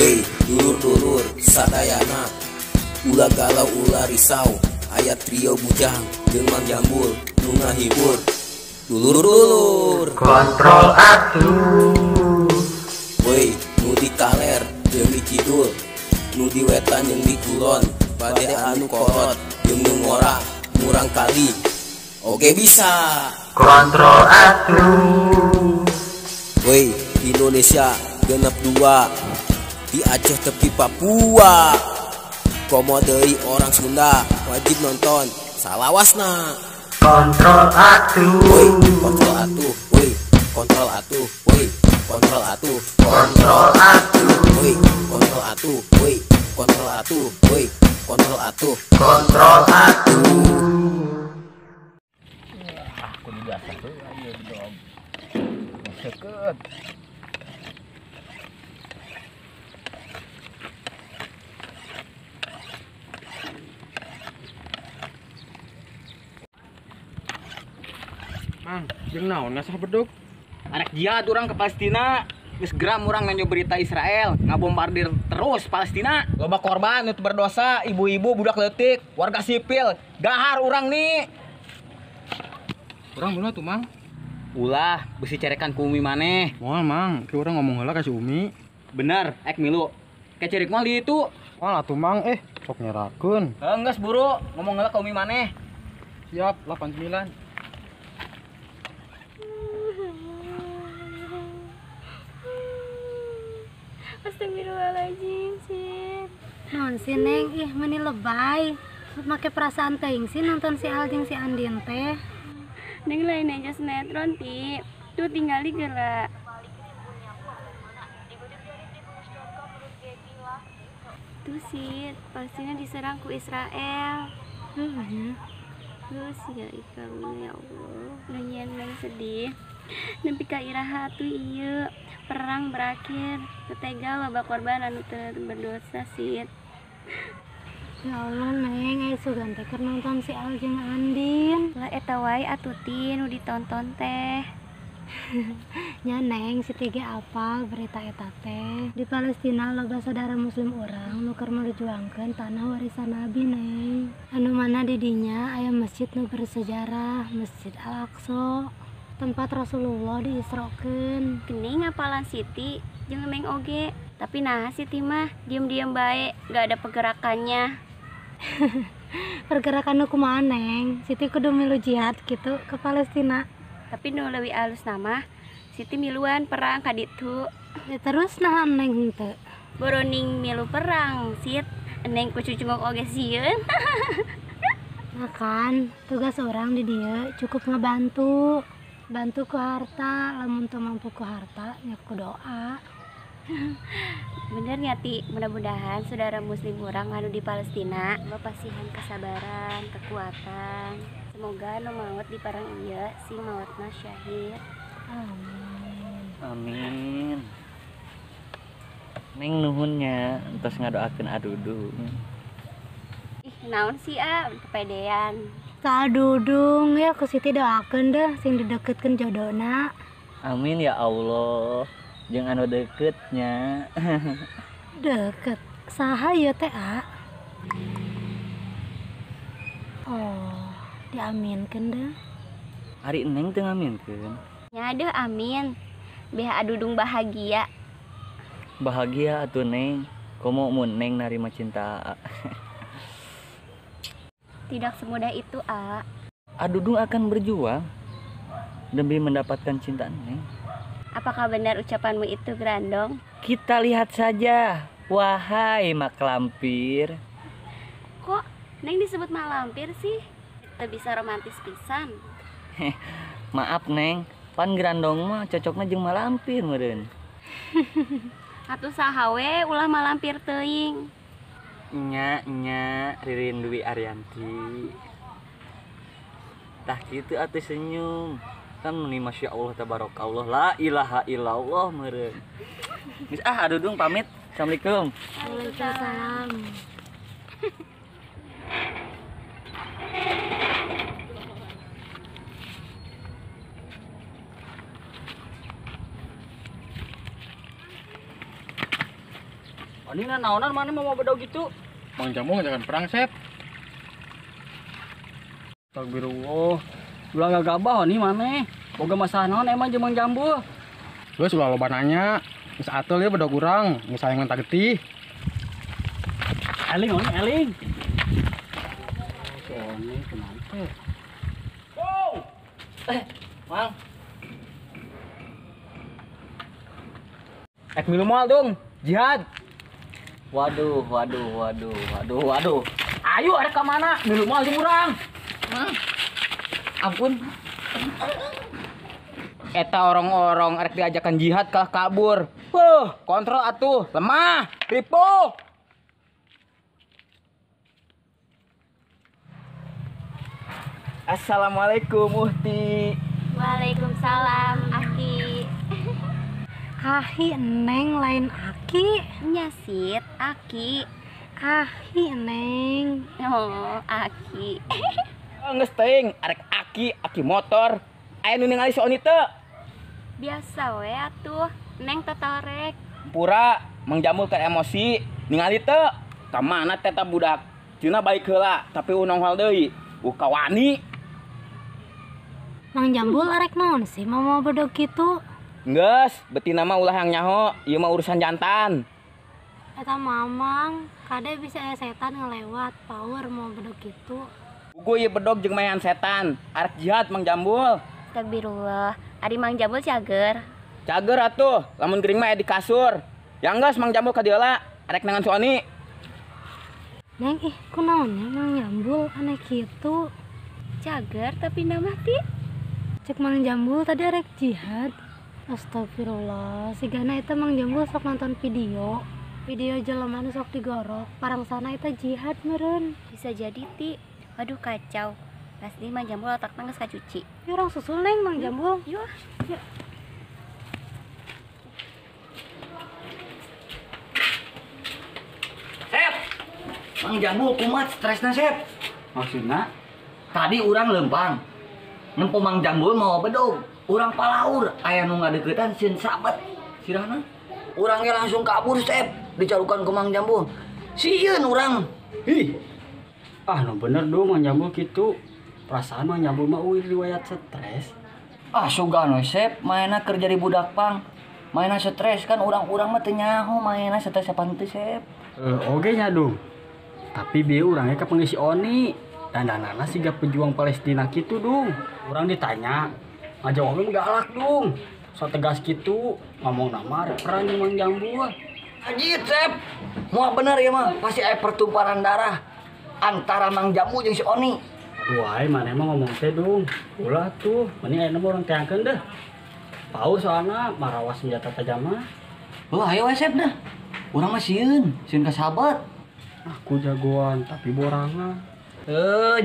Woi, dulur-dulur sadayana, ulah galau ulah risau, aya trio bujang jeung Mang Jambul nu ngahibur. Dulur-dulur kontrol atuh. Woi, nu di kaler jeung di kidul, nu di wetan jeung di kulon, bade anu kolot jeung nu ngora murang kali. Oke bisa kontrol atuh. Woi, Indonesia genep dua, di Aceh tepi Papua. Komo deui orang Sunda wajib nonton salawasna. Kontrol atuh. Woi, kontrol atuh. Woi, kontrol atuh. Woi, kontrol atuh. Kontrol atuh. Woi, kontrol atuh. Woi, kontrol atuh. Woi, kontrol atuh. Kontrol atuh. Aku digasah tuh aja dong. Seket. Mang, jeung naon ngasah beduk? Anak jihad urang ke Palestina, geus geram urang nanya berita Israel, ngabombardir terus Palestina. Loba korban nu berdosa, ibu-ibu, budak leutik, warga sipil, gahar urang nih. Urang bener tuh, Mang. Ulah, besi cerekan ku Umi maneh. Moal, Mang, ki urang ngomong heula ka si Umi. Bener, ek milu. Kecerik moal di itu. Moal atuh, Mang, sok nyerakeun. Heuh, geus buru, ngomong heula ka Umi maneh. Siap, 89. Astagfirullahaladzim, Sin. Non si Neng, ih meni lebay. Make perasaan teuing sih nonton si Al jeung si Andin teh. Neng lain aja sinetron ti. Tuh tinggali geura. Tuh sih, Palestina diserang ku Israel. Heeh. Terus ya ikarunya ya Allah. Nyanyian neng sedih. Nepi ka iraha atuh ieu perang berakhir. Teu tega loba korban anu teu berdosa sih. Ya Allah Neng, aya sugan teh keur nonton si Al jeung Andin. Lah eta wae atuh ti nu ditonton teh. Nya Neng, si Tiga apal berita eta teh. Di Palestina loba saudara muslim urang nu keur merjuangkeun tanah warisan Nabi Neng. Anu mana di dinya aya masjid nu bersejarah, Masjid Al-Aqsa, tempat Rasulullah diisrokeun. Geuning ngapalan Siti jeung Neng oge. Tapi nah Siti mah diem-diem bae, gak ada pergerakannya. Pergerakan nu kumaha Neng? Siti kudu milu jihad gitu ke Palestina. Tapi nu leuwih alus nama Siti miluan perang ka ditu. Ya, terus nah Neng henteu. Boroning milu perang, Sit. Neng ku cucungok oge sieun. Nah kan, tugas orang di dieu cukup ngebantu. Bantu ku harta, lamun teu mampu ku harta nya ku doa. Bener nya Ti, mudah-mudahan saudara muslim urang anu di Palestina bapasihan kesabaran, kekuatan. Semoga nu maot di perang ieu sing maotna syahid. Amin. Amin. Neng nuhun nya entos ngadoakeun Adudung. Ih, naon sih ah, kepedean. Ka Adudung ya ku Siti doakeun deh sing dideketkeun jodona. Amin ya Allah. Jeung anu deketnya. Deket. Saha ieu teh, A? Oh, diaminkeun deh. Ari Neng teu ngaminkeun. Nya deuh amin. Beh Adudung bahagia. Bahagia atuh Neng. Komo mun Neng narima cinta A. Tidak semudah itu, A. Adudung akan berjuang demi mendapatkan cinta Neng. Apakah benar ucapanmu itu, Grandong? Kita lihat saja, wahai mak lampir. Kok Neng disebut mak lampir sih? Kita bisa romantis pisan. Maaf Neng, pan Grandong mah cocoknya jeung mak lampir meureun. Atuh saha we ulah mak lampir teuing. Nya nya Ririn Dwi Arianti. Tah kitu atuh senyum. Kan meni masya Allah tabarakallah la ilaha illallah meureun. Geus ah Adudung pamit. Assalamualaikum. Waalaikumsalam. Oni naonan mana mau bedog gitu? Mang Jambul ngajakan perang, Sep. Astagfirullah. Ulah gagabah Oni maneh. Boga masalah naon emang jeung Mang Jambul? Geus ulah loba nanya. Geus ateul ieu bedog urang, geus hayang minta getih. Eling Oni, eling. Si Oni kenapa? Wow. Mang. Ek milu moal dong, jihad. Waduh, waduh, waduh, waduh, waduh. Ayo arek ka mana? Milu moal jeung urang. Ampun. Eta orang-orang arek diajakan jihad kalah kabur. Huh, kontrol atuh, lemah, ripuh. Assalamualaikum Uhti. Waalaikumsalam Aki. Ahi Neng lain Aki. Nyasit Aki. Ahi Neng. Oh, Aki. Geus teuing arek Aki, Aki motor. Aya nu ningali si Oni teu? Biasa we atuh, Neng tatarek. Pura Mang Jambul keur emosi, ningali teu? Ka mana teh ta budak? Cina baik heula, tapi unong hal deui. Kawani. Mang Jambul arek naon sih mau bedog kitu? Geus, betina mah ulah yang nyaho, ieu mah urusan jantan. Eta mamang, kade bisa aya setan ngelewat, power mau bedog kitu. Pugu ieu bedog jeung mayan setan, arek jihad Mang Jambul. Astagfirullah, ari Mang Jambul cager. Cager atuh, lamun gering mah aya di kasur. Yang geus Mang Jambul ka dieu heula, arek nangan si Oni. Neng ih, kunaonnya Mang Jambul aneh kitu. Cager tapi nama ti. Cek Mang Jambul tadi arek jihad. Astagfirullah, sigana eta Mang Jambul sok nonton video. Video jelema nu sok digorok, parangsana eta jihad meureun. Bisa jadi ti. Waduh kacau. Pasti Mang Jambul otakna geus kacuci. Yuk urang susul Neng Mang Jambul. Yuk. Yuk. Sep. Mang Jambul kumat stresna Sep. Maksudna? Tadi urang lempang. Nempo Mang Jambul mau bedog. Urang palaur aya nu ngadeukeutan sieun sabet sirahna. Urang ge langsung kabur Sep, dicarukan ku Mang Jambul. Sieun urang. Ih. Ah, nu bener dong Mang Jambul kitu. Perasaan Mang Jambul mah eueuh riwayat stres. Ah, sugan we Sep, maena keur jadi budak pang. Maena stres kan urang-urang mah teu nyaho maena stres apa henteu Sep. Oge nya dong. Tapi bieu urang ge ka pengisi Oni. Dandanana siga pejuang Palestina kitu dong. Urang ditanya, ngajawabnya galak dong. So tegas gitu, ngomong nama arek perang jeung Mang Jambul. Anjir Sep, moal bener ya mah, pasti aya pertumpahan darah antara Mang Jambul jeung si Oni. Aduh ai maneh mah ngomong teh dong. Ulah tuh, mending ayeuna mah urang teangkeun deh. Pau soalna marawa senjata tajam mah. Oh, ayo we Sep dah. Urang mah sieun, sieun ka sahabat. Aku jagoan tapi borangan.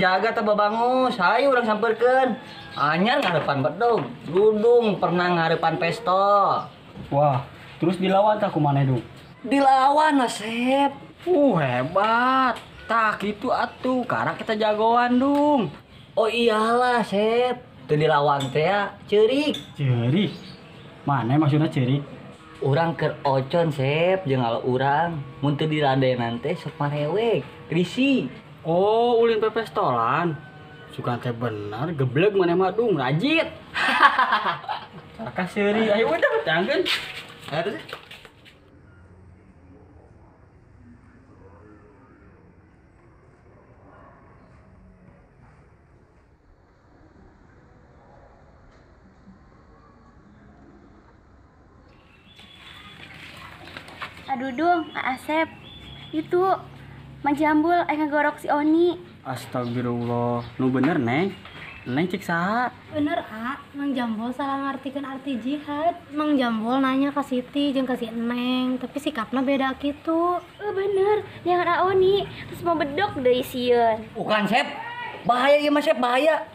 Jaga teh babangus, hayu urang sampeurkeun. Anyar ngarepan bedog, dudung pernah ngarepan pestol. Wah, terus dilawan tah kumaha dong? Dilawan lah Sep. Hebat. Tah kitu atuh, karena kita jagoan dong. Oh iyalah Sep, teu dilawan teh ya, ceurik. Ceurik? Mana maksudna ceurik? Urang keur ocon Sep, jeung alo urang mun teu diradenan teh sok marewek, risi. Oh, ulin pepestolan. Suka teh bener, geblek maneh mah dung, rajit. Cakah seuri, ayo udah tangkeun. Ayo terus. Aduh dong, Asep. Itu Mang Jambul aya ngagorok si Oni. Astagfirullah. Nu bener, Neng. Neng cek saha? Bener, A. Mang Jambul salah ngartikeun arti jihad. Mang Jambul nanya ka Siti jeung ka si Neng, tapi sikapna beda kitu. Bener, jangan A Oni. Terus mau bedok deui sieun. Bukan, Sep. Bahaya ieu mah, Sep, bahaya.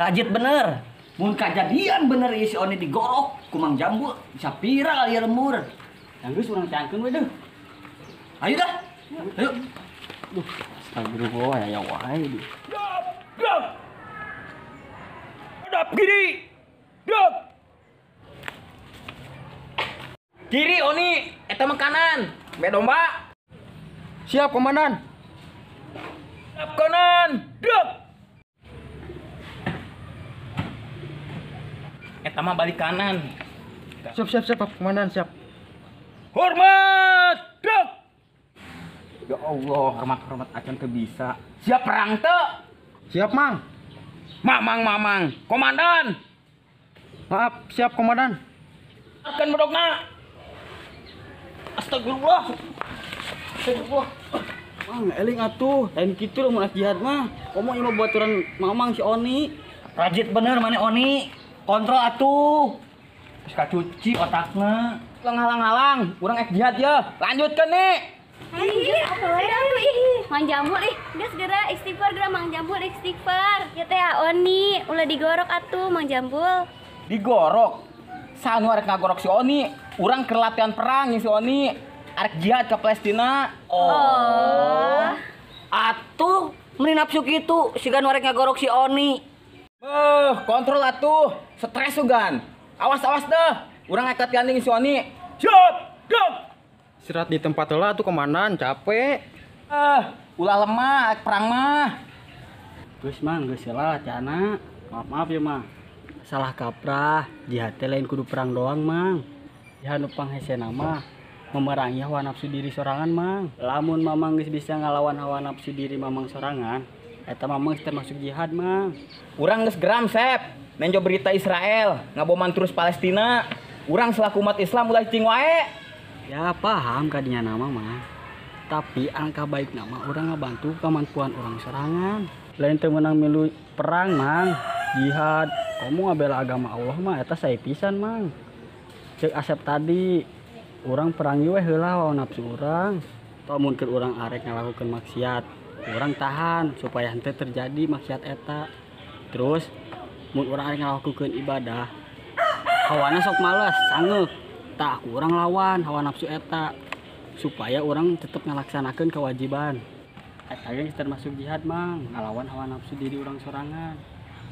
Rajit bener. Mun kajadian bener ieu si Oni digorok ku Mang Jambul, bisa viral ieu lembur. Geus urang cangkeun we deuh. Ayo dah. Ayo. Duh, astagfirullah ya wae. Drop, drop. Drop kiri. Drop. Kiri Oni, eta mah kanan. Be domba. Siap, Komandan. Siap kanan, gerak. Eta mah balik kanan. Siap, siap, siap, Komandan, siap. Hormat, gerak. Ya Allah, hormat-hormat acan teu bisa. Siap perang teu? Siap, Mang. Mamang, mamang. Komandan. Maaf, siap, Komandan. Akan bedogna. Astagfirullah. Astagfirullah. Mang, eling atuh, lain kitu lamun jihad mah. Komo ieu mah baturan Mamang si Oni. Rajit bener maneh Oni. Kontrol atuh. Geus kacuci otakna. Halang-halang, urang ek jihad ya. Lanjutkeun nih. Ayo, ih, Mang Jambul ih, geus geura istighfar geura Mang Jambul istighfar. Ya teh Oni, ulah digorok atuh Mang Jambul. Digorok. Sanu arek ngagorok si Oni. Urang keur latihan perang si Oni. Arek jihad ke Palestina. Oh. Atuh meni nafsu kitu siga nu arek ngagorok si Oni. Kontrol atuh. Stres sugan. Awas-awas deh. Urang arek latihan si Oni. Siap, gerak. Istirahat di tempat heula atuh Komandan, capek. Ulah lemah arek perang mah. Geus Mang, geus heula latihanna. Maaf-maaf ya, Mang. Salah kaprah, jihad teh lain kudu perang doang, Mang. Jihad nu panghesena mah memerangi hawa nafsu diri sorangan, Mang. Lamun Mamang geus bisa ngalawan hawa nafsu diri Mamang sorangan, eta Mamang geus termasuk jihad, Mang. Urang geus geram, Sep. Nenjo berita Israel ngaboman terus Palestina. Urang selaku umat Islam ulah cing wae. Ya paham kadinya nama mah. Tapi alangkah baik nama urang ngabantu kemampuan urang sorangan. Lain teu meunang milu perang, Mang. Jihad, komo ngabela agama Allah mah eta sae pisan, Mang. Ceuk Asep tadi, urang perangi we heula hawa nafsu urang. Tah mun keur urang arek ngalakukeun maksiat, urang tahan supaya henteu terjadi maksiat eta. Terus mun urang arek ngalakukeun ibadah, hawana sok males, sangeuk. Tah ku urang lawan hawa nafsu eta supaya urang tetep ngalaksanakeun kewajiban. Eta ge termasuk jihad, Mang, ngalawan hawa nafsu diri urang sorangan.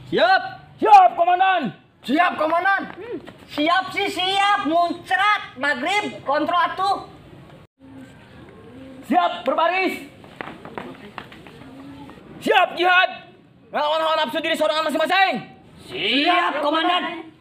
Siap, siap Komandan. Siap, Komandan. Siap sih siap, muncrat maghrib kontrol atuh. Siap berbaris. Siap jihad. Ngelawan hawa nafsu diri sorangan masing-masing. Siap, Komandan.